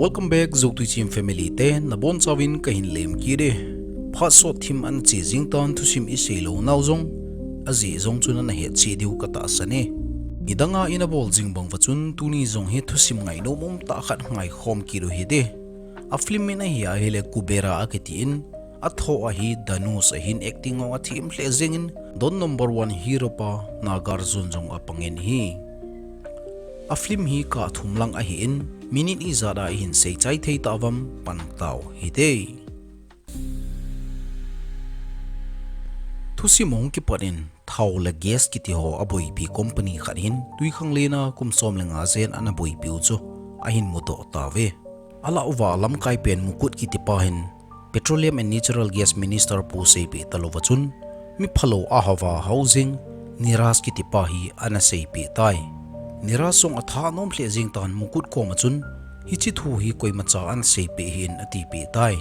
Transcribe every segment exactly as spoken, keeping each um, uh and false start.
Welcome back, Zoutuichem family te, nabonchauvin kahin lemkit e. Phat sot thim ana che jing tan thusim isei lou nau jong, ajeh jong chu nana hetchet diu katahsan e. Nidanga ina bol jing bang uva chun tuni jong hi thusim ngainom umtah khat ngaikhom kit u hite. A film min ahi ahile Kubera akiti in, athoh a hi Dhanush ahin, acting jong athem lheh jengin, don number one hero pa Nagarjun jong apangin ahi. A film hi kah thum lang ahin, minute ijat a ihin seichai thei tauvam, pan tau hite. Thusim ahung kipat in, thao le gas kiti ho aboipi company khat hin twikhanglen a kum som le nga jen ana boipiu chu ahin mudoh tauve. Alah uva alamkai pen Mukut kiti pa hin Petroleum and Natural Gas Minister pu seipeh talouva chun, mi phalou ahao va hao jing Niraj kiti pa hi ana seipeh tai. Niraj jong athanom lheh jeng tan Mukut koma chun, hiche thu hi koimacha ana seipeh hih in atipeh tai.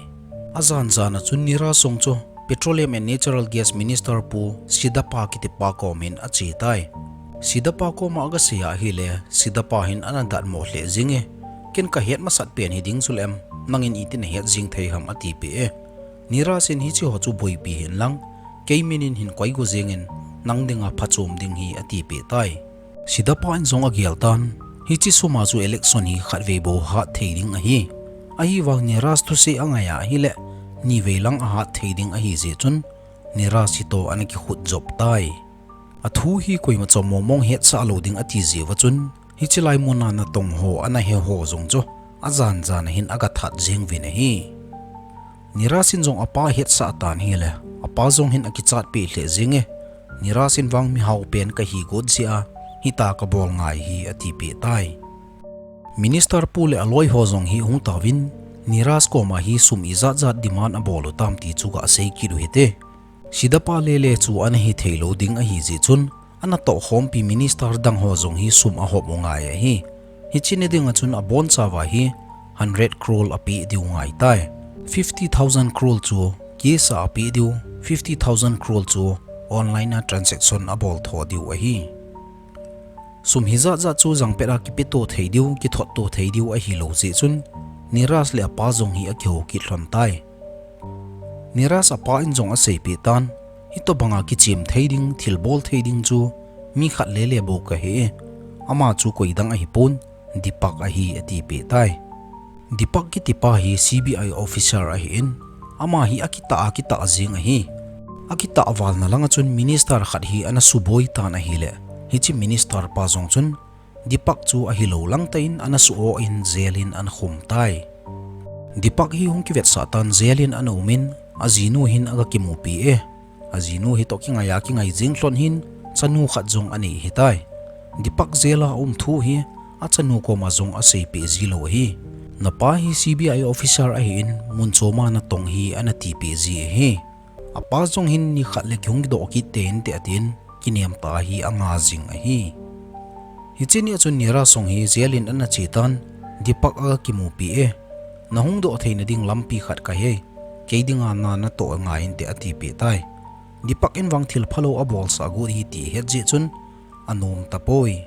Ajan jan a chun Niraj jong chu Petroleum and Natural Gas Minister pu Siddhappa kiti pa komin ache tai. Siddhappa koma agasei ahile, Siddhappa hin ana datmo lheh jenge. Ken kahet masat pen hiding chule em, nangin iti nahet jeng thei ham atipeh e. Niraj in hiche ho chu boipi hih in lang, kei minin hin koi go jengin, nang dinga phachom ding hi atipeh tai. Siddhappa in jong agel tan, hiche sum a chu election hi khatvei bou hat thei ding ahi. Ahivang Niraj thusei angai ahile, nivei lang ahat thei ding ahi jeh chun, Niraj hitoh ana kikhut jop tai. Athu hi koimacha mongmong hetsah lou ding ati jeh uva chun, hiche lai muna natong ho ana he ho jong chu, ajan jan a hin agathat jeng uvin ahi. Niraj in jong apa hetsah tan ahile, apa jong hin akichatpeh lheh jenge. Niraj in vang mihao pen kahi got jeh a, hitia kabol ngai hi atipeh tai. Minister pu le aloi ho jong hi ahung tauvin, Niraj koma hi sum ijat jat demand abol u tam ti chu gasei kit u hite. Siddhappa lele chu ana hithei lou ding ahi jeh chun, anatoh khompi minister dang ho jong hi sum ahop u ngai ahi. Hiche ni dinga chun abonchauva hi hundred crore apeh diu ngai tai. Fifty thousand crore chu cash a apeh diu, fifty thousand crore chu online a transaction abol tho diu ahi. Sum hijat jat chu jangpet a kipeto thei diu, kithotto thei diu ahilou jeh chun, Niraj le apa jong hi akihou kit lhon tai. Niraj apa in jong aseipeh tan, hitobanga kichem thei ding, thilbol thei ding chu mi khat lele bou kahi e. Ama chu koidang ahipon, Deepak ahi atipeh tai. Deepak kiti pa hi C B I officer ahin, ama hi akitah a kitah jeng ahi. Akitah valna langa chun minister khat hi ana suboi tan ahile, hiche minister pa jong chun Deepak chu ahilou lang tah in ana su-oh in jail in ana khum tai. Deepak hi hung kivetsah tan jail in ana um in, ajinu hin agakimupi e. Ajinu hitoh kingai a kingai jeng lhon hin, chanu khat jong anei ahitai. Deepak jail a aum thu hi, achanu koma jong aseipeh ji lou ahi. Napa hi C B I officer ahin, mun choma natong hi ana tipeh ji ahi. Apa jong hin nikhat le kihung kidoh kit teinte atin, kinem tah a hi anga jing ahi. Hiche nia chun Niraj jong hi jail in ana che tan, Deepak agakimupi e. Nahung doh theina ding lampi khat kahe, kei dinga na natoh ngai inte atipeh tai. Deepak in vang thil phalou abolsah got ahi ti ahet jeh chun, anom tapoi.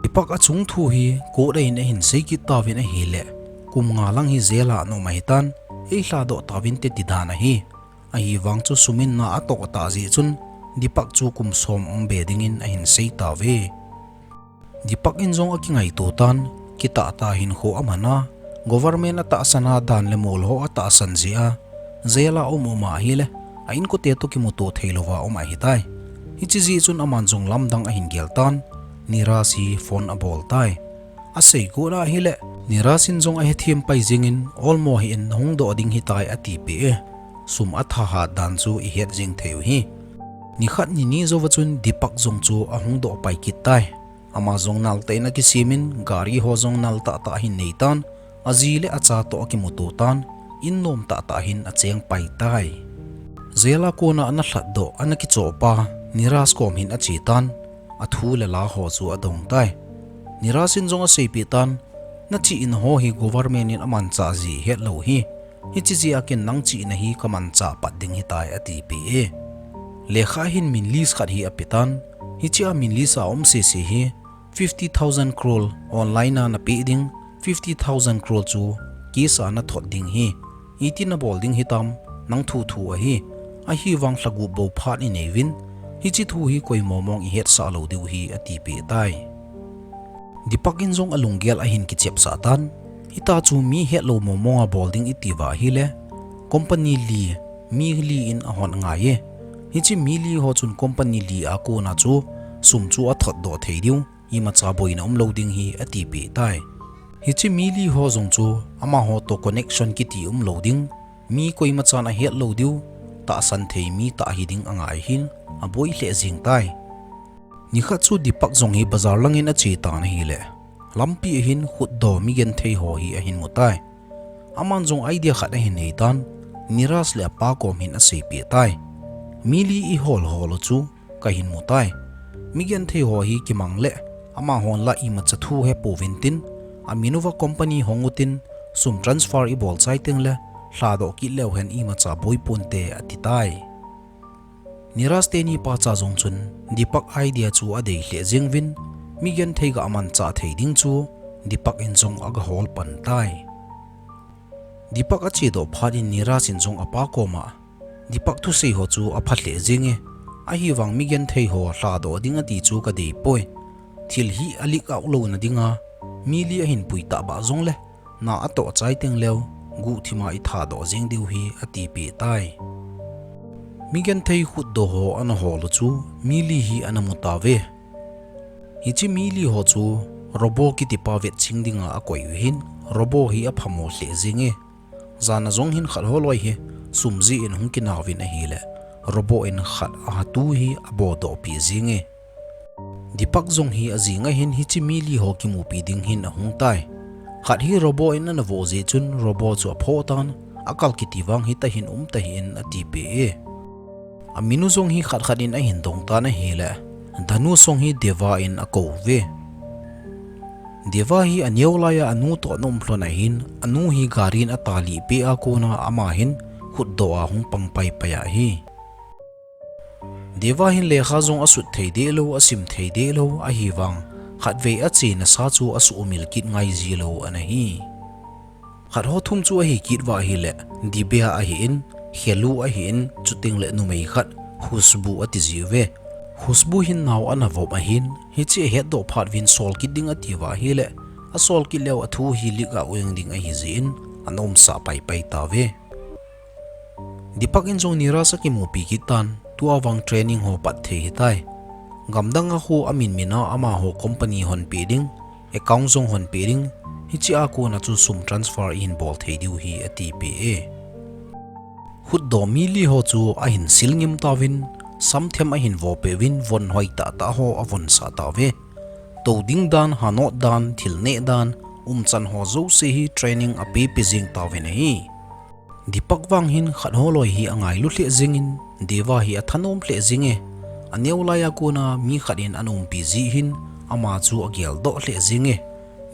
Deepak achung thu hi court a in ahin sei kit tauvin ahile, kum nga lang hi jail a ana um ahitan, eilhadoh tauvinte ti dan ahi. Ahivang chu sum in na atoh tah jeh chun, Deepak chu kum som um be dingin ahin sei tauve. Deepak in jong akingaito tan, kitah tah hinkho aman a, government atahsan a dan le mol ho atahsan jeh a, jail a um um ahile, a inkote toh kimuto theilouva um ahitai. Hiche jeh chun aman jong lamdang ahin gel tan, Niraj hi phone abol tai. Asei got ahile, Niraj in jong ahethem pai jengin, olmo hih in nahung doh ding ahitai atipeh e. Sum athahat dan chu ihet jeng thei u ahi. Nikhat nini jouva chun Deepak jong chu ahung doh pai kit tai. Ama jong naltah in akisem in, gari ho jong naltah tah ahin nei tan, aji le acha toh akimuto tan, in nom tah tah hin acheng pai tai. Jail a kona ana lhatdoh, ana kichoh pa, Niraj kom hin ache tan, athu le la ho chu adong tai. Niraj in jong aseipeh tan, nachihna ho hi government in amanchah ji hetlou ahi. Hiche jeh a ken nang chihna hi kamanchah pat ding ahitai atipeh e. Lekha hin min list khat hi apetan, hiche a min list a um sese hi fifty thousand crore online a napeh ding, fifty thousand crore chu case a nathot ding hi. Iti nabol ding hitam, nang thu thu ahi. Ahivang lhagup bou phat inei uvin, hiche thu hi koima mong ihetsah lou diu hi atipeh tai. Deepak in jong alunggel ahin kichepsah tan, hita chu mi hetlou mong mong a bol ding iti uva ahile, company li, mi li in ahon angai e. Hiche mi li ho chun company li a kona chu sum chu athot doh thei diu, imacha boina umlou ding hi atipeh tai. Hiche mi li ho jong chu amaho toh connection kiti umlou ding, mi koima chan ahet lou diu, tahsan thei mi tah hiding angai hin, aboi lheh jeng tai. Nikhat chu Deepak jong hi bazar langin ache tan ahile, lampi a hin khutdoh mi genthei ho hi ahin mu tai. Aman jong idea khat ahin nei tan, Niraj le apa kom hin aseipeh tai. Mi li ihol hol u chu kahin mu tai. Mi genthei ho hi kimang le, amahon la imacha thu hepouvin tin, amin uva company hong utin, sum transfer ibol chai tengle, lhadoh kit leu hen imacha boi ponte ati tai. Niraj teni pacha jong chun Deepak idea chu adei lheh jeng uvin, mi genthei ga manchah thei ding chu Deepak in jong agahol pan tai. Deepak achedoh phat in Niraj in jong apa koma, Deepak thusei ho chu apha lheh jenge, ahivang mi genthei ho lhadoh ding ati chu kadei poi. Thil hi a-leak out louna dinga mi li ahin pui tah bah jongle, na atoh chai tengleu, guhthima ithadoh jeng diu hi atipeh tai. Mi genthei khutdoh ho ana hol u chu mi li hi ana mu tauve. Hiche mi li ho chu Robo kitipa vetching dinga akoi u hin, Robo hi aphamo lheh jenge. Jana jong hin khat holoi hi sum jeh in hung kinauvin ahile, Robo in khat ahatu hi abodohpeh jenge. Deepak jong hi ajing a hin hiche mi li ho kimupi ding hin ahung tai. Khat hi Robo in anavoh jeh chun Robo chu aphoh tan, akal kiti vang hita hin um tahih in atipeh e. Amin u jong hi khat khat in ahin dong tan ahile, Dhanush jong hi Deva in akou uve. Deva hi aneo laiya anu toh ana um lhon ahin, anu hi gari in atalih peh a kona ama hin khutdoh a hung pang paipai ahi. Deva hin lekha jong asut thei dehlou, asim thei dehlou, ahivang khatvei achena sa chu asuhmil kit ngai jilou ana hi. Khat ho thum chu ahi kit uva ahile, Dibya ahin, Khelu ahin, chutengle numei khat, Khushbu ati jiuve. Khushbu hin nao ana vop ahin, hiche ahetdoh phat uvin sol kit ding ati uva ahile, asol kit leu athu hi leak out jeng ding ahi jeh in, ana umsah paipai tauve. Deepak in jong Niraj akimupi kit tan, tua vang training ho pat thei hitai. Gamdang a khu amin min a amaho company honpeh ding, account jong honpeh ding, hiche a kona chu sum transfer ihin bol thei diu hi atipeh e. Khutdoh mi li ho chu ahin sil ngim tauvin, samthem ahin vopeh uvin, von hoi tahtah ho avonsah tauve. Tou ding dan, hanot dan, thil neh dan, umchan ho jouse hi training apepe jeng tauvin ahi. Deepak vang hin khat holoi hi angailu lheh jengin, Deva hi athanom lheh jenge. Aneo laiya kona mi khat in ana umpi jeh hin, ama chu ageldoh lheh jenge.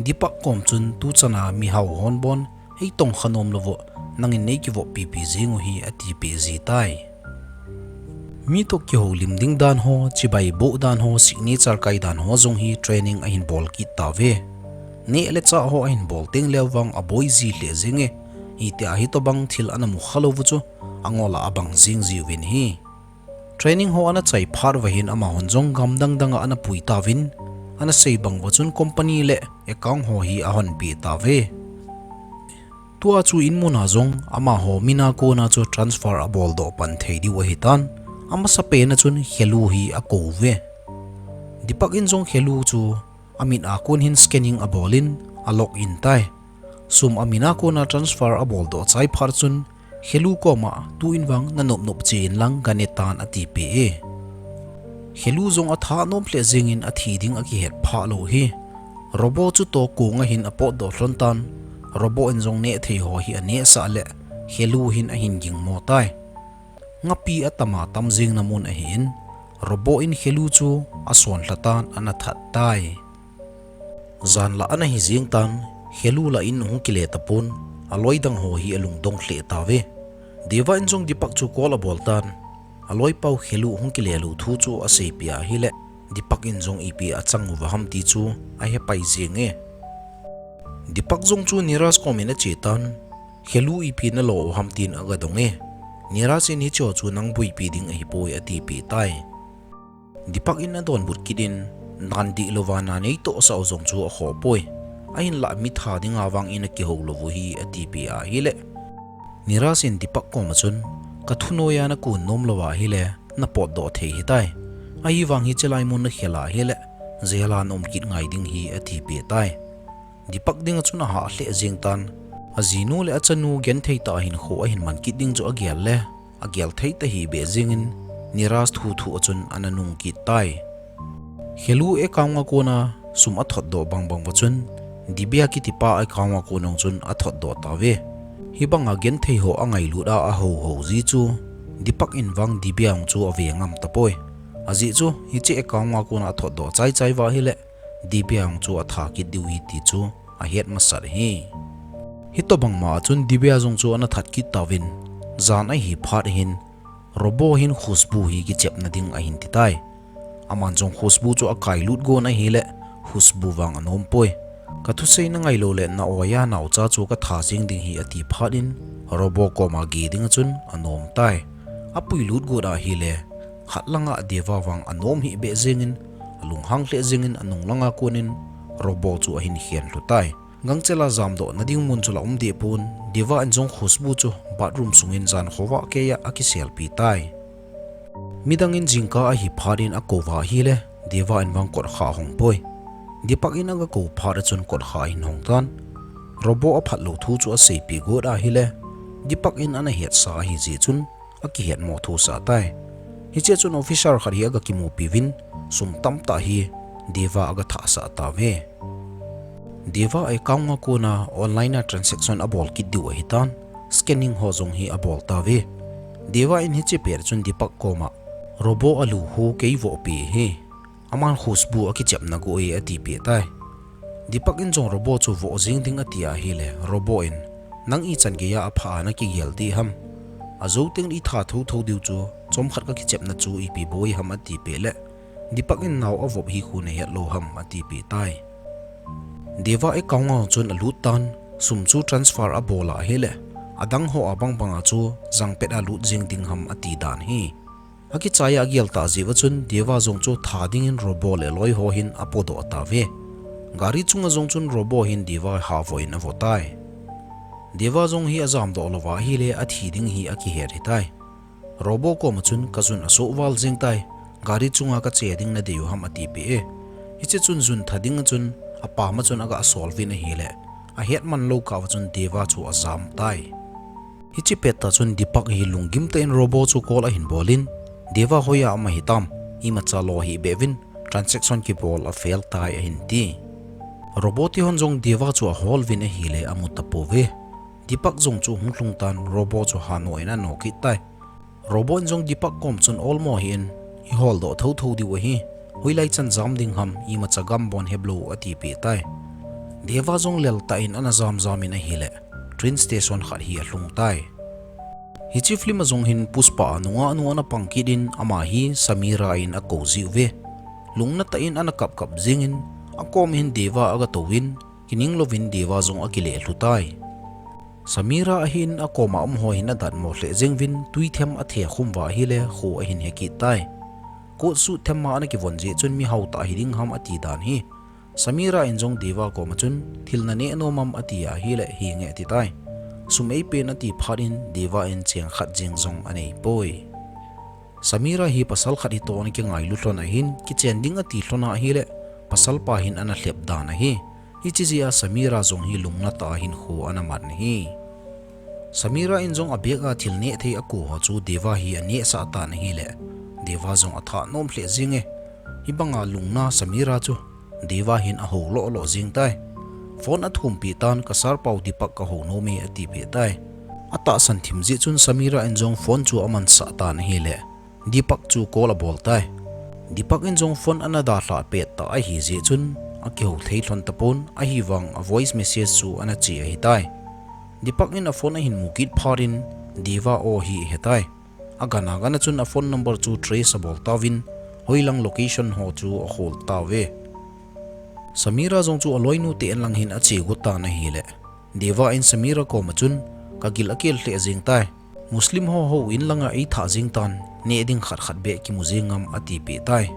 Deepak kom chun tuchana mihao hon bon, eitong khanom louvu, nangin neikivop pipi jeng u hi atipeh ji tai. Mi toh kihoulim ding dan ho, chibai boh dan ho, signature kai dan ho jong hi training ahin bol kit tauve. Neh le chah ho ahin bol tengleu vang aboi ji lheh jenge. Hitia hitobang thil ana mukha louvu chu, angol a abang jeng jiuvin ahi. Training ho ana chai phat uva hin amahon jong gamdang danga ana pui tauvin, ana sei bang uva chun company le account ho hi ahonpeh tauve. Tua chu inmun a jong amaho min a kona chu transfer aboldoh pan thei diu ahitan, amasapen a chun Khelu hi akou uve. Deepak in jong Khelu chu amin a kon hin scanning abolin alog in tai. Sum amin a kona transfer aboldoh chai phat chun Khelu koma tuin vang nanop nop che inlang gane tan atipeh e. Khelu jong athanom lheh jengin athi ding akihet phah lou hi. Robo chu toh kong a hin apotdoh lhon tan, Robo in jong nehthei ho hi anehsah le Khelu hin ahin gingmo tai. Ngapi atama tam jengna mun ahin, Robo in Khelu chu asonlha tan ana that tai. Jan lah ana hi jeng tan, Khelu lah in ahung kile tapon, aloi dang ho hi alungdong lheh tauve. Deva in jong Deepak chu call abol tan, aloipau Khelu hung kile lou thu chu aseipeh ahile, Deepak in jong ipi achang uva ham ti chu ahepai jenge. Deepak jong chu Niraj kom in ache tan, Khelu ipi nalo u ham tin aga dong e. Niraj in hicheho chu nang boipi ding ahipoi atipeh tai. Deepak in adonbut kit in, dan dihlouva na neitohsah u jong chu akhoh poi. Ahinlah mi that dinga vang in akihou lou u hi atipeh ahile, Niraj in Deepak kom a chun, ka thunoiya nakun nom lou ahile, napotdoh thei hitai. Ahivang hiche lai mun nakhel ahile, jail a naum kit ngai ding hi atipeh tai. Deepak dinga chun ahah lheh jeng tan, ajinu le achanu genthei tah a hinkho ahin man kit ding chu agel le, agel thei tahih beh jengin, Niraj thuthu a chun ana nung kit tai. Khelu account a kona sum athotdoh bangbang uva chun, Divya kitipa account a kon jong chun athotdoh tauve. Hibanga genthei ho angailut a ahouhou ji chu, Deepak in vang Divya jong chu ave ngam tapoi. Ajeh chu, hiche account a kona athotdoh chaichai uva ahile, Divya jong chu atha kit diu ahi ti chu ahet masat ahi. Hitobang ma a chun Divya jong chu ana that kit tauvin, jan ahi phat hin, Robo hin Khushbu hi kichepna ding ahin titai. Aman jong Khushbu chu akailut gon ahile, Khushbu vang anompoi. Ka thusei nangailou le na-oiya naocha chu katha jeng ding ahi ati phat in, Robo koma ge dinga chun anom tai. Apuilut got ahile, khat langa Deva vang anom hih beh jengin, alunghang lheh jengin anung langa konin, Robo chu ahin khen lhu tai. Gangchela jamdohna ding mun chu la um dehpon, Deva in jong Khushbu chu bathroom sungin jan khovah keiya akiselpi tai. Midang in jingkah ahi phat in akou uva ahile, Deva in vang kotkha ahong poi. Deepak in aga kou phat a chun kotkha ahin hong tan. Robo aphat lou thu chu aseipeh got ahile, Deepak in ana hetsa ahijeh chun, akihetmo thusah tai. Hichea chun officer khat hi aga kimupi uvin, sum tamtah hi Deva aga thahsah tauve. Deva account a kona online a transaction abol kit diu ahitan, scanning ho jong hi abol tauve. Deva in hiche pet a chun Deepak koma, Robo alu khu kei vohpi ahi. Aman Khushbu akichepna got e atipeh tai. Deepak in jong Robo chu voh jeng ding ati ahile, Robo in, nang ichan geiya apha a nakigel ding ham? Ajou teng itha thotho diu chu, chomkhat kakichepna chu ipi boi ham atipeh le, Deepak in nao avop hi khu nahet lou ham atipeh tai. Deva account a chun alut tan, sum chu transfer abol ahile, adang ho a bangbanga chu jangpet a lut jeng ding ham ati dan ahi. Akichaiya agel tah jeh uva chun Deva jong chu that dingin Robo le loi ho hin apodoh tauve. Gari chunga jong chun Robo hin Deva havoh in avoh tai. Deva jong hi ajamdoh louva ahile athi ding hi akihet hitai. Robo koma chun ka jun asoh val jeng tai, gari chunga kache ding nadei u ham atipeh e. Hiche chun jun that dinga chun apam a chun aga sol uvin ahile, ahet man lou kah uva chun Deva chu ajam tai. Hiche pettah chun Deepak hi lunggim tah in Robo chu call ahin bolin, Deva hoiya um ahitam, imacha lo hih beh uvin, transaction kibol afail tai ahin ti. Robo te hon jong Deva chu ahol uvin ahile amu tapouve. Deepak jong chu hung lhung tan Robo chu hanoh in anoh kit tai. Robo in jong Deepak kom chun olmo hih in, iholdoh thotho diu ahi, hoilai chan jam ding ham, imacha gambon heblou atipeh tai. Deva jong lel tah in ana jamjam in ahile, train station khat hi alhung tai. Hiche film a jong hin Pushpa a nungah nu ana pang kit in ama hi Samira in akou jiuve. Lungna tah in ana kapkap jengin, akom hin Deva aga touvin, kining louvin Deva jong akile lhu tai. Samira ahin akoma um ho hin adatmo lheh jeng uvin, twi them athe khum uva ahile kho ahin he kit tai. Coat suit them a ana kivon jeh chun mihao tah hiding ham ati dan ahi. Samira in jong Deva koma chun, thil naneh nom am ati ahile, henge ati tai. Sum eipen ati phat in Deva in cheng khat jeng jong aneipoi. Samira hi pasal khat hitoh ana kingailu lhon ahin, kichen ding ati lhon ahile, pasal pa hin ana lhep dan ahi. Hiche jeh a Samira jong hi lungna tah a hinkho ana man ahi. Samira in jong a bag a thil neh thei akou ho chu Deva hi anehsah tan ahile, Deva jong athah nom lheh jenge. Hibanga lungna Samira chu Deva hin ahou loh loh jeng tai. Phone athumpeh tan, ka sir pau Deepak kahou nome atipeh tai. Atahsan thim jeh chun Samira in jong phone chu amansah tan ahile, Deepak chu call abol tai. Deepak in jong phone ana dalhah pettah ahijeh chun akihou thei lhon tapon, ahivang a voice message chu ana che ahitai. Deepak in a phone ahin mu kit phat in Deva o hi ahetai. Agan agan a chun a phone number chu trace abol tauvin, hoilang location ho chu ahol tauve. Samira jong chu aloinu te in lang hin ache got tan ahile, Deva in Samira koma chun, "Kagil akel lheh jeng tai. Muslim ho houin langa eithah jeng tan, neh ding khat khat beh kimu jeng ngam," atipeh tai.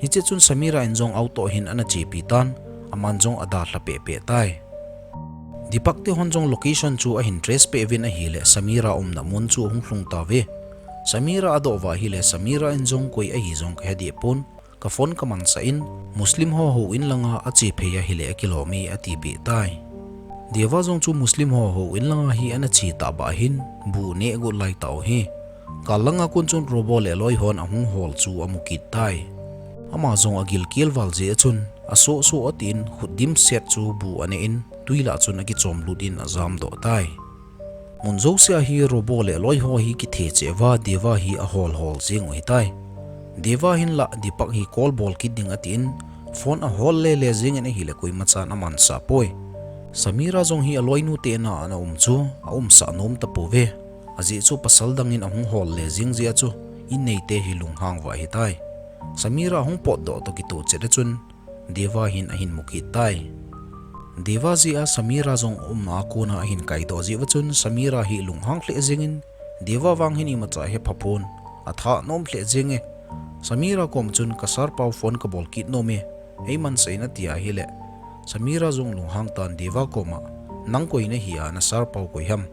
Hiche chun Samira in jong auto hin ana chepi tan, aman jong adalha pehpeh tai. Deepak te hon jong location chu ahin trace peh uvin ahile, Samira umna mun chu ahung lhung tauve. Samira adoh uva ahile, Samira in jong koi ahi jong kahe deh pon, ka phone kamansah in, Muslim ho houin langa ache phei ahile akilom e, atipeh tai. Deva jong chu Muslim ho houin langa hi ana che tah bah hin, bu neh got lai tau hi. Gal langa kon chun Robo le aloi hon ahung hol chu amu kit tai. Ama jong agil kel val jeh a chun, asoh soh atin, khut dimset chu bu aneh in, twi lah chun akichom lut in ajam doh tai. Mun jousea hi Robo le aloi ho hi kithe cheh uva, Deva hi ahol hol jeng u ahitai. Deva hin la Deepak hi call bol kit ding atin, phone ahol le le jeng in ahile koima chan amansah poi. Samira jong hi aloinu te in a ana um chu aumsah nom tapouve. Ajeh chu pasal dang in ahung hol le jeng jeh a chu, in neite hi lunghang uva ahitai. Samira ahung potdoh toh kitoh chet a chun, Deva hin ahin mu kit tai. Deva jeh a Samira jong umna a kona ahin kaidoh jeh uva chun Samira hi lunghang lheh jeng in, Deva vang hin imacha hepha pon, atha nom lheh jeng e. Samira koma chun, "Ka sir pau phone kabol kit nom e, eimansah in," ati ahile, Samira jong lunghang tan Deva koma, "Nang koi nahi a, na sir pau koi ham?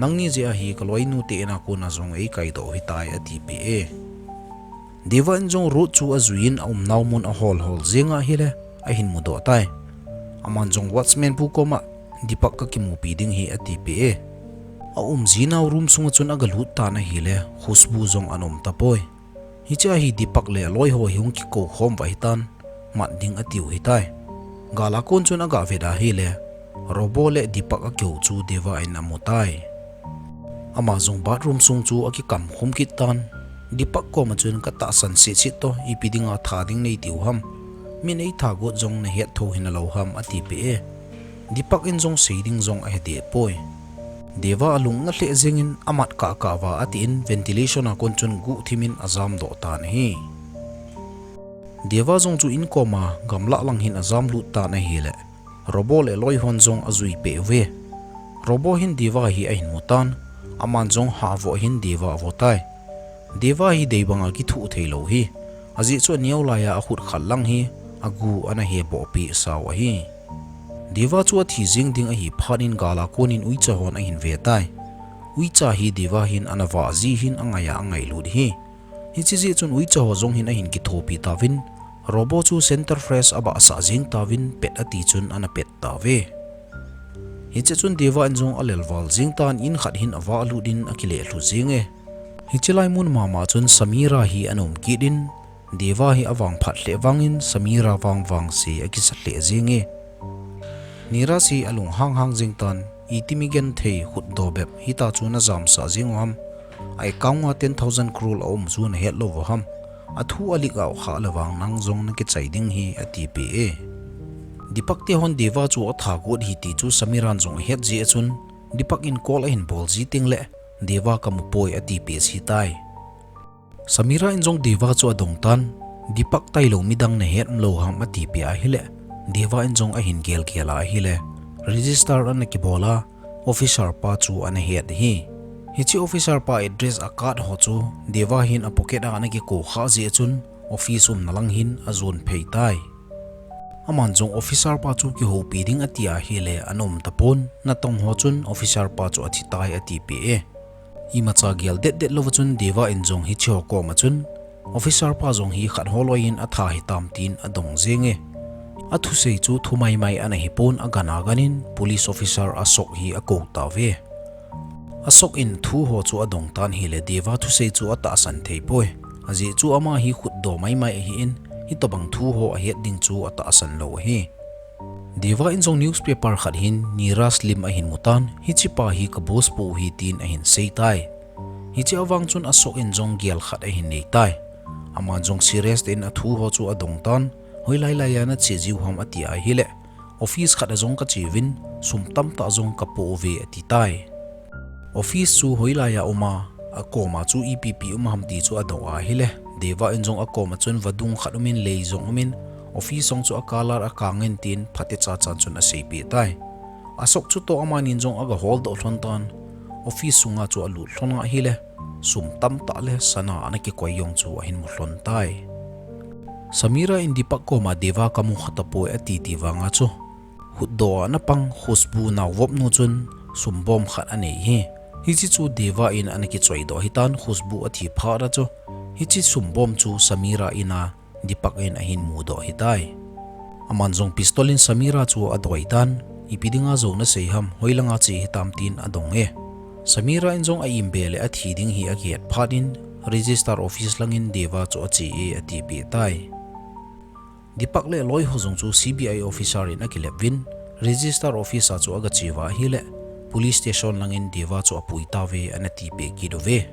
Nangni jeh a hi kaloinu te in a kona jong eikaidoh u ahitai," atipeh e. Deva in jong road chu ajui in aumnau mun ahol hol jeng ahile, ahin mudoh tai. Aman jong watchman pu koma, "Deepak kakimupi ding ahi," atipeh e. Aum jinau room sunga chun agalut tan ahile, Khushbu jong ana um tapoi. Hichea hi Deepak le aloi ho hi hung kikou khom uva ahitan, mat ding atiu ahitai. Gal a kon chun aga vet ahile, Robo le Deepak akihou chu Deva in amu tai. Ama jong bathroom sung chu akikam khum kit tan. Deepak koma chun, "Katahsan seh seh toh, ipi dinga tha ding neitiu ham? Min eitha got jong nahet tho hinalou ham?" atipeh e. Deepak in jong sei ding jong ahe deh poi. Deva alung nga lheh jeng in amat kah kah uva atin ventilation a kon chun guhthim in ajam doh tan ahi. Deva jong chu in koma gamlah lang hin ajam lut tan ahile, Robo le aloi hon jong ajui peh uve. Robo hin Deva hi ahin mu tan, aman jong hah voh hin Deva avo tai. Deva hi dei banga kithuh theilou ahi. Ajeh chu aneo laiya akhut khat lang hi agu ana heboh peh sau ahi. Deva chu athi jeng ding ahi phat in gal a kon in uicha hon ahin ve tai. Uicha hi Deva hin ana vah ji hin angaiya angailut ahi. Hiche jeh chun uicha ho jong hin ahin kithopi tauvin, Robo chu center fresh abahsah jeng tauvin pet ati chun ana pet tauve. Hiche chun Deva in jong alel val jeng tan in khat hin avah lut in akile lhu jeng e. Hiche lai mun mama chun Samira hi ana um kit in, Deva hi avangphat lheh vangin Samira vang vangse akisa lheh jeng e. Neeraj hi alunghang hang jeng tan, itimi genthei khutdoh bep hita chu najamsah jeng u ham? A account a ten thousand crore aum chu nahet lou u ham? Athu alik a u kha le vang nang jong nakichai ding ahi, atipeh e. Deepak te hon Deva chu atha got ahi ti chu Samiran jong ahet jeh a chun, Deepak in call ahin bol ji teng le, Deva kamu poi atipeh ji tai. Samira in jong Deva chu adong tan, Deepak tailou midang nahet lou ham atipeh ahile, Deva in jong ahin gel gel ahile, register ana kibol a, officer pa chu ana het ahi. Hiche officer pa address a card ho chu Deva hin a pocket a ana kiko kha jeh a chun office umna lang hin ajon phei tai. Aman jong officer pa chu kihoupi ding ati ahile ana um tapon, natong ho chun officer pa chu athi tai atipeh e. Imacha gel det det louva chun Deva in jong hiche ho koma chun, officer pa jong hi khat holoi in atha hitam tin adong jeng e. Athusei chu thu maimai ana hipon, agan agan in police officer Ashok hi akou tauve. Ashok in thu ho chu adong tan ahile Deva thusei chu atahsan thei poi. Ajeh chu ama hi khutdoh maimai ahin, hitobang thu ho ahet ding chu atahsan lou ahi. Deva in jong newspaper khat hin Neeraj lim ahin mu tan, hiche pa hi ka boss pu ahi tin ahin sei tai. Hiche a vang chun Ashok in jong gel khat ahin nei tai. Aman jong serious tah in athu ho chu adong tan, hoilai laiya nache jiu ham ati ahile, office khat a jong kache uvin, sum tamtah jong kapoh uve ati tai. Office chu hoilaiya um a, akoma chu ipi ipi um ham ti chu adoh ahile, Deva in jong akoma chun vadung khat umin lei jong umin, Office jong chu a color akang in tin phatecha chan chun aseipeh tai. Ashok chu toh amanin jong aga holdoh lhon tan, office sunga chu alut lhon ahile, sum tamtah le sana ana kikoi jong chu ahin mu lhon tai. Samira in Deepak koma Deva kamu kha tapoi ati ti vanga chu, khutdoh a ana pang Khushbu naovop nu chun sumbom khat anei hi. Hiche chu Deva in ana kichoidoh hitan Khushbu athi phat a chu, hiche sumbom chu Samira in a Deepak in ahin mudoh hitai. Aman jong pistol in Samira chu adoi tan, ipi dinga jou nasei ham, hoilanga che hitam tin adong e. Samira in jong a imbe le athi ding hi akihet phat in, register office langin Deva chu ache e atipeh tai. Deepak le aloiho jong chu C B I officer in akilep uvin, register office a chu aga che uva ahile, police station langin Deva chu apui tauve ana tipeh kit uve.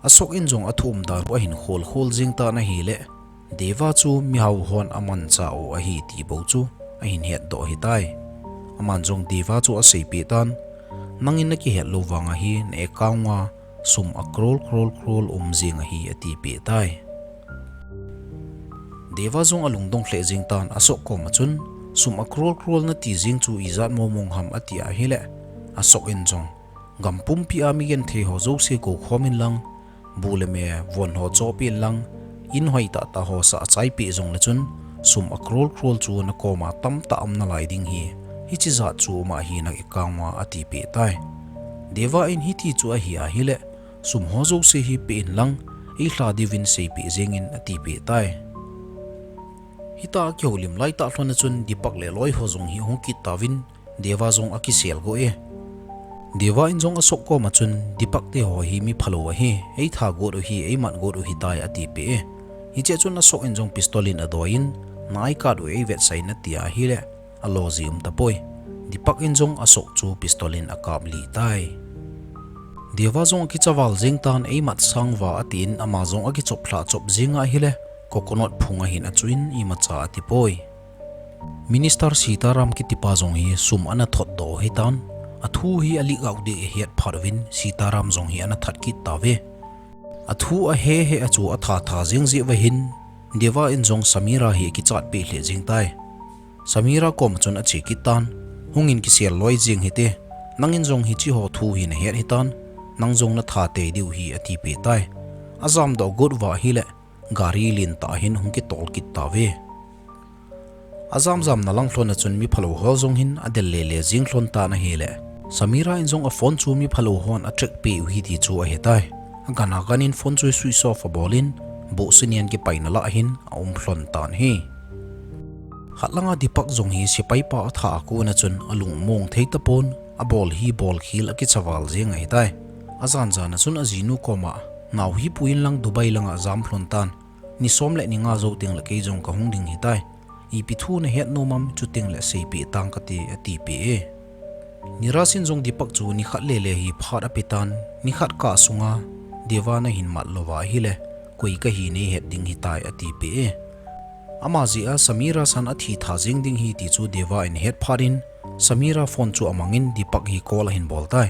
Ashok in jong athu umdan u ahin kholkhol jing tan ahile, Deva chu mihao hon amanchah u ahi ti bou chu ahin hetdoh hitai. Aman jong Deva chu aseipeh tan, nangin nakihet lou vanga hi na account a sum a crore crore crore um jing ahi atipeh tai. Deva jong alungdong lheh jeng tan Ashok koma chun, sum a crore crore nati jeng chu ijat mong mong ham ati ahile, Ashok in jong, gam pumpi a migenthei ho jouse koukhom in lang, bu le me von ho chop in lang, in hoi tahtah ho sah achaipeh jongle chun, sum a crore crore chu nakoma tamtah um nalai ding hi, hiche jat chu um ahi na account a atipeh tai. Deva in hiti chu ahi ahile, sum ho jouse hi peh in lang, eilha diuvin seipeh jengin atipeh tai. Hitia kihoulim laitah lhon a chun Deepak le aloiho jong hi ahung kit tauvin, Deva jong akisel go e. Deva in jong Ashok koma chun, Deepak teho hi miphalou ahi, eitha got u hi, eimat got u hitai atipeh e. Hichea chun Ashok in jong pistol in adoi in, na I card u eivetsah in ati ahile, alo ji um tapoi. Deepak in jong Ashok chu pistol in akaplih tai. Deva jong akichaval jeng tan, eimat sang uva atin, ama jong akichoplhah chop jeng ahile, coconut phung ahin achuh in imacha atipoi. Minister Sitaram kitipa jong hi sum ana thotdoh hitan, athu hi aleak out ding ahet phat uvin Sitaram jong hi ana that kit tauve. Athu ahe he a chu atha tha jeng jeh uva hin, Deva in jong Samira hi akichatpeh lheh jeng tai. Samira koma chun ache kit tan, hungin kisel loi jeng hite, nangin jong hiche ho thu hi nahet hitan, nang jong natha tei diu hi atipeh tai. Ajamdoh got uva ahile, gari lentah hin hung kitol kit tauve. Ajam jamna lang lhon a chun miphalou ho jong hin adel lele jeng lhon tan ahile, Samira in jong aphone chu miphalou hon atrack peh u ahi ti chu ahetai. Agan agan in phone chu switch off abol in, bohse nia kipaina lah hin aum lhon tan ahi. Khat langa Deepak jong hi sepaipa atha a kona chun alung mong thei tapon, abol hi bolkhel akichaval jeng ahitai. Ajan jan a chun ajinu koma, nao hi pui in lang Dubai langa jam lhon tan, ni som le ni nga jou tengle kei jong kahung ding ahitai. Ipi thu nahet nom am, chutengle seipeh tang kate atipeh e. Niraj in jong Deepak chu nikhat lele hi phat apetan, nikhat kah sunga Deva nahin mat louva ahile, koi kahi neihet ding ahitai atipeh e. Ama jeh a Samira san athi tha jeng ding ahi ti chu Deva in ahet phat in, Samira phone chu amangin Deepak hi call ahin bol tai.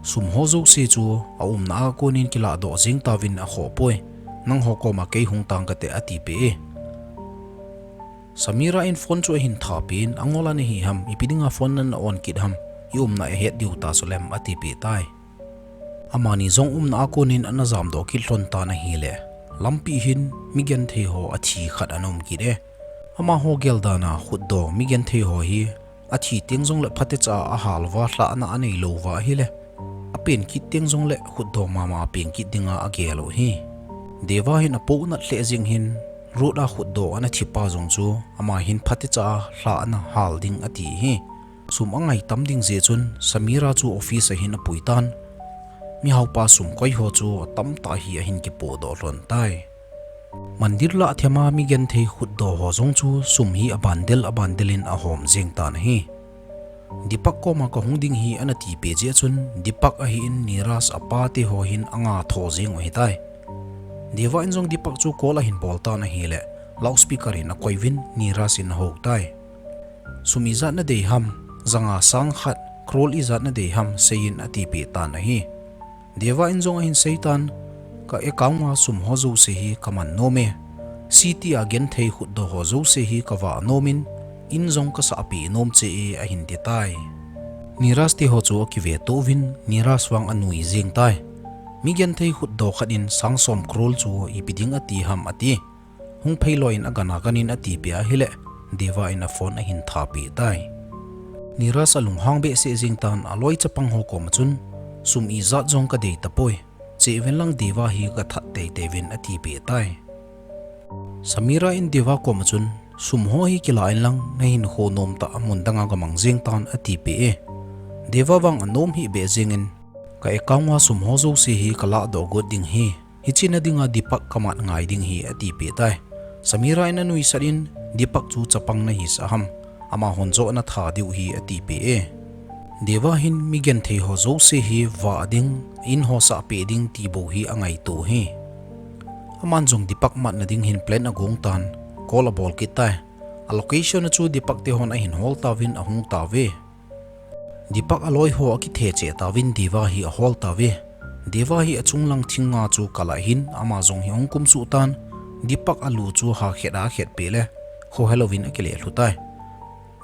Sum ho jouse chu aumna a konin kilahdoh jeng tauvin akhoh poi. Nangho koma kei hung tang kate atipeh e. Samira in phone chu ahin thapeh in, angol a nahi ham, ipi dinga phone nana on kit ham, iumna ahet diu ta chulem atipeh tai. Amani jong umna a konin ana jamdoh kit lhon tan ahile, lampi hin migenthei ho athi khat ana um kit e. Amaho geldan a khutdoh migenthei ho hi athi teng jongle phatecha a ahal uva lhahna anei louva ahile, apen kit teng jongle khutdoh mama apen kit dinga agel u ahi. Deva hin apohnat lheh jeng hin, road a khutdoh ana thipa jong chu ama hin phatecha a lhahna hal ding ati ahi. Sum angai tam ding jeh chun Samira chu office a hin apui tan. Mihaopa sum koi ho chu atamtah hi ahin kipohdoh lhon tai. Mandir lah thema migenthei khutdoh ho jong chu sum hi abundle abundle in ahom jeng tan ahi. Deepak koma kahung ding ahi ana tipeh jeh chun Deepak ahin Niraj apa teho hin anga tho jeng u ahitai. Deva in jong Deepak chu call ahin bol tan ahile, loudspeaker in akoiuvin Niraj in ahou tai. Sum ijat nadei ham, janga sang khat, crore ijat nadei ham, seiyin atipeh tan ahi. Deva in jong ahin seitan, ka account a sum ho jouse hi kaman nom e. City a genthei khutdoh ho jouse hi kavah nom in, in jong kasah peh nom che e ahin ti tai. Niraj te ho chu akive to uvin, Niraj vang anui jeng tai. Mi genthei khutdoh khat in sang som crore chu ipi ding ati ham ati. Hung phei loi in agan a gan in ati peh ahile, Deva in a phone ahin tha peh tai. Niraj alunghang behseh jeng tan aloi chapang ho koma chun, sum ijat jong kadei tapoi. Che uvin lang Deva hi kathat teitei uvin ati peh tai. Samira in Deva koma chun, sum ho hi kila in lang nahinkho nom tah a mun dang a gamang jeng tan ati peh e. Deva vang anom hih beh jeng in, ka account a sum ho jouse hi kalah doh got ding hi. Hiche na ding a Deepak kamat ngai ding hi ati peh tai. Samira in anuisat in, Deepak chu chapang nahisah ham. Amahon joh natha diu hi ati peh e. Deva hin mi genthei ho jouse hi vah ding, in ho sah peh ding ti bou hi angaito hi. Aman jong Deepak matna ding hin plan agong tan, call abol kit tai. A location a chu Deepak te hon ahin hol tauvin ahung tauve. Deepak aloi ho akithe cheh tauvin Deva hi ahol tauve. Deva hi achung lang thing nga chu kal a hin ama jong hi ahung kumsuh tan, Deepak alu chu hakhet a akhet peh le, khohel uvin akile lhu tai.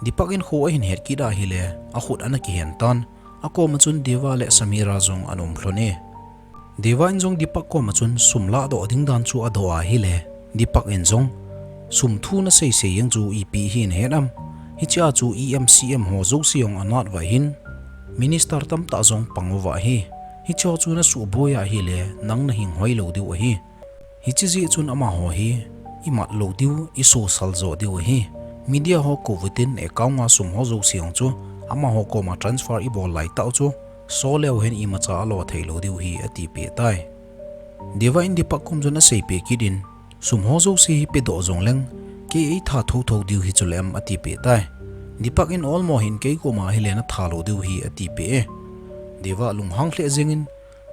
Deepak in kho ahin het kit ahile, akhut ana kihen tan, akoma chun Deva le Samira jong ana um lhon e. Deva in jong Deepak koma chun sum lahdoh ding dan chu adoh ahile, Deepak in jong, sum thu naseisei jeng chu ipi hi nahet am? Hichea chu E M C M ho jouse jong anat uva hin, minister tamtah jong pang uva hi. Hicheho chu nasuhboi ahile, nang nahinghoi lou diu ahi. Hiche jeh chun amaho hi imat lou diu, isosal jo diu ahi. Media ho kouvutin account a sum ho jouse jong chu amaho koma transfer ibol laitah u chu, so leu hen imacha alo thei lou diu hi ati peh tai. Deva in Deepak kom chun aseipeh kit in, sum ho jouse hi pedoh jongleng, kei eitha thotho diu hi chule em ati peh tai. Deepak in olmo hin kei koma hile natha lou diu hi ati peh e. Deva lunghang lheh jeng in,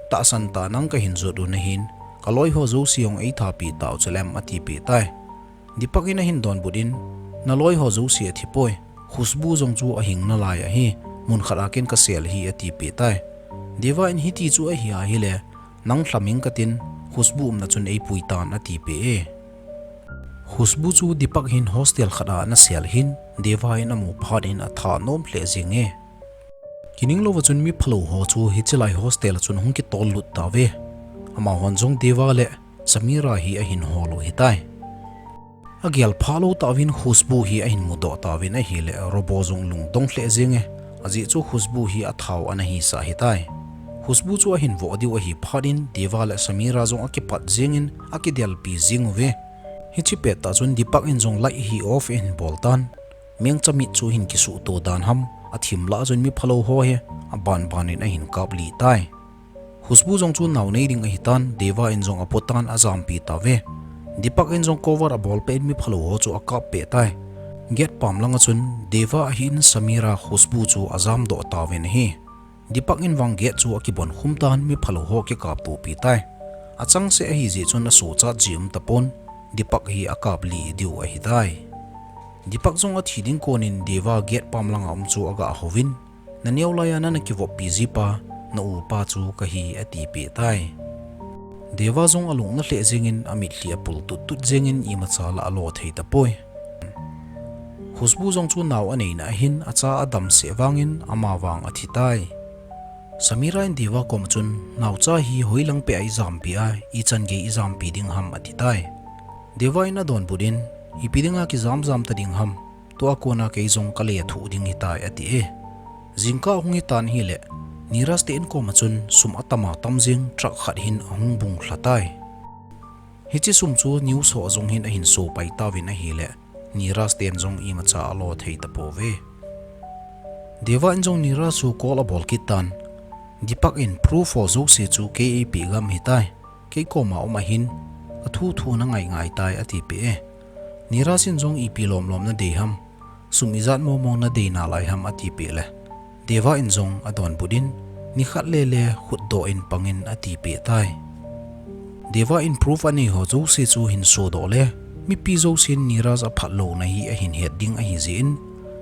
tahsan tah nang kahin jot u nahin, kaloi ho jouse jong eitha peh tau chule em ati peh tai. Deepak in ahin donbut in, naloi ho jouse athipoi, Khushbu jong chu ahing nalai ahi, mun khat a ken kasel hi ati peh tai. Deva in hiti chu ahi ahile, nang lhaming katin, Khushbu umna chun eipui tan ati peh e. Khushbu chu Deepak hin hostel khat a anasel hin, Deva in amu phat in atha nom lheh jeng e. Kining louva chun mi phalou ho chu hiche lai hostel a chun hung kitol lut tauve. Amahon jong Deva le Samira hi ahin hol u hitai. Agel phalou tauvin Khushbu hi ahin mudoh tauvin ahile, Robo jong lungdong lheh jeng e, ajeh chu Khushbu hi athau anahisah hitai. Khushbu chu ahin voh diu ahi phat in Deva le Samira jong akipat jeng in akidelpi jeng uve. Hiche pettah chun Deepak in jong light hi off ahin bol tan, mengcha mit chu hin kisuhto dan ham, athim lah a chun mi phalou ho hi abanban in ahin kaplih tai. Khushbu jong chu nao nei ding ahitan, Deva in jong apotan ajampi tauve. Deepak in jong cover abol peh in mi phalou ho chu akap peh tai. Gate pam langa chun Deva ahin Samira, Khushbu chu ajamdoh tauvin ahi. Deepak in vang gate chu akibon khum tan, mi phalou ho akikaptopi tai. Achangseh ahijeh chun asochat ji um tapon, Deepak hi akaplih diu ahitai. Deepak jong athi ding konin Deva gate pam langa um chu aga houvin, naneo laiya nana kivoppi jipa, na upa chu kahi atipeh tai. Deva jong alungna lheh jengin amitlhi apul tuttut jengin imacha la alo thei tapoi. Khushbu jong chu nao aneina ahin acha adamseh vangin ama vang athitai. Samira in Deva koma chun, naocha hi hoilang peh a ijampi a, ichan gei ijampi ding ham atitai. Deva in adonbut in, ipi dinga kijamjam ta ding ham, tua kona kei jong kale thuh ding hitai ati e. Jingkah hung hitan ahile, Niraj te in koma chun sum atama tam jeng truck khat hin ahung bung lhatai. Hiche sum chu news ho jong hin ahin sopai tauvin ahile, Niraj ten jong imacha alo thei tapouve. Deva in jong Niraj chu call abol kit tan, Deepak in proof ho jouse chu kei eipeh gam hitai, kei koma um ahin, kathuthu nangai ngaitai atipeh e. Niraj in jong ipi lomlom nadei ham, sum ijat momong nadei nalai ham atipeh le, Deva in jong adonbut in, nikhat lele khutdoh in pangin atipeh tai. Deva in proof anei ho jouse chu hin sodoh le, mipi jousen Niraj aphat louna hi ahin het ding ahijeh in,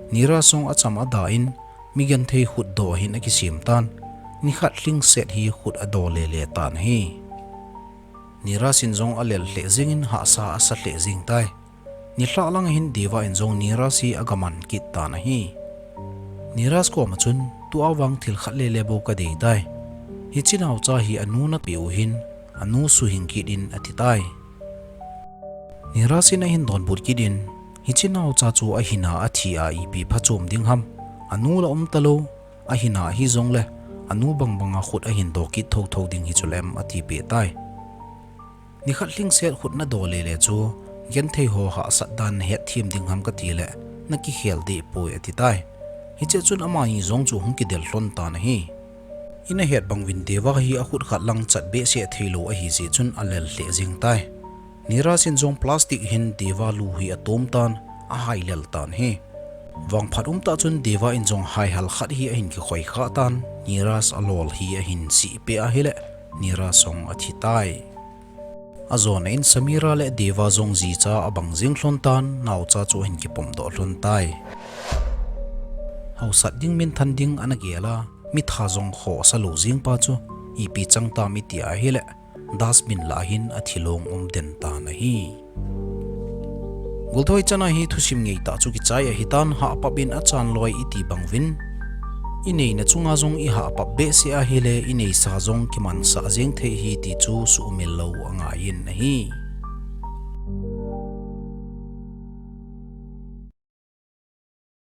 Niraj jong acham ada in, migenthei khutdoh hin akisem tan, nikhat lhingset hi khut adoh lele tan ahi. Niraj in jong alel lheh jengin hahsa asa lheh jeng tai. Nilhah lang hin Deva in jong Niraj hi agaman kit tan ahi. Niraj koma chun, "Tua vang thil khat lele bou kadei tai. Hiche naocha hi anu napeh u hin, anu suhing kit in," ati tai. Niraj in ahin donbut kit in, "Hiche naocha chu ahinna athi a ipi phachom ding ham? Anu la um talou, ahinna hijongle, anu bangbanga khut ahin do kit thotho ding hi chulem," ati peh tai. "Nikhat lhingset khut nado lele chu, genthei ho hahsat dan nahet them ding ham kati le, nakikhel deh poi," ati tai. Hiche chun amani jong chu hung kidel lhon tan ahi. Ina het bang uvin Deva hi akhut khat lang chat behseh theilou ahi jeh chun alel lheh jeng tai. Niraj in jong plastic hin Deva lu hi atom tan, ahailel tan ahi. Vangphat umtah chun Deva in jong haihal khat hi ahin kikhoi khah tan, Niraj alol hi ahin sih peh ahile, Niraj jong athi tai. Ajona in Samira le Deva jong jicha abang jeng lhon tan, naocha chu ahin kipom doh lhon tai. Hausat ding minthan ding ana gel a, mitha jong khoh asa lou jeng pa chu, ipi chang tam iti ahile, dustbin lah hin athilong um den tan ahi. Golthoi chana hi thusim ngeitah chu kichai ahitan, hahpap in achan loi iti bang uvin, ineina chunga jong ihahpap behseh ahile, ineisa jong kimansah jeng thei ahi ti chu suhmil lou angaiyin ahi.